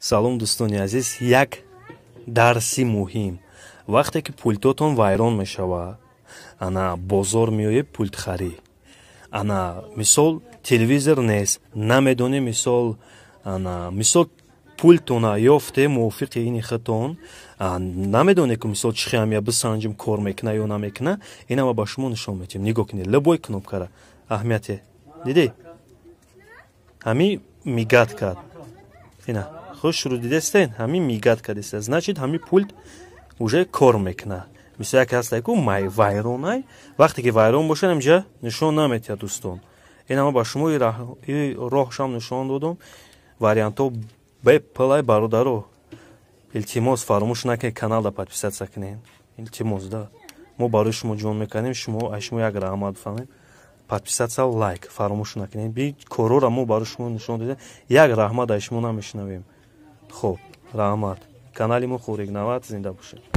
Салом, дӯстони азиз. Як дарси муҳим: вақте ки пультотон вайрон мешавад, ана бозор меоед, пультхарӣ, ана мисол, телевизор нест, намедонӣ, мисол, ана мисол, пультона ёфте, мувофиқи ини худтон намедонед, ки мисол чӣ хел бисанҷим, кор мекуна ё намекуна. Инама ба шумо нишон медиҳем. Нигоҳ кунед, любой кнопкара аҳамияте дидӣ, ҳами мигать кард. Ина хушрӯ дидестен, ҳами мигать кардеста, значит, ҳами пульт уже кор мекунад. Мисол, яке ҳастай ку вайронай, вақте ки вайрон бошад, ҳамҷа нишон наметиҳад. Дӯстон, инама ба шумо роҳшам нишон додум, вариантҳо бепалай. Бародаро, илтимос, фаромӯш накунед, каналда подписаться кунед. Илтимос да, мо барои шумо ҷон мекунем, шумо аз шумо як раҳмат бифаҳмем. Подписаться, лайк фаромӯш накунед. Би корора мо барои шумо нишон додем, як раҳмат аз шумо намешунавем. Хоб, раҳмат. Канали мо Хурик 90, зинда бошед.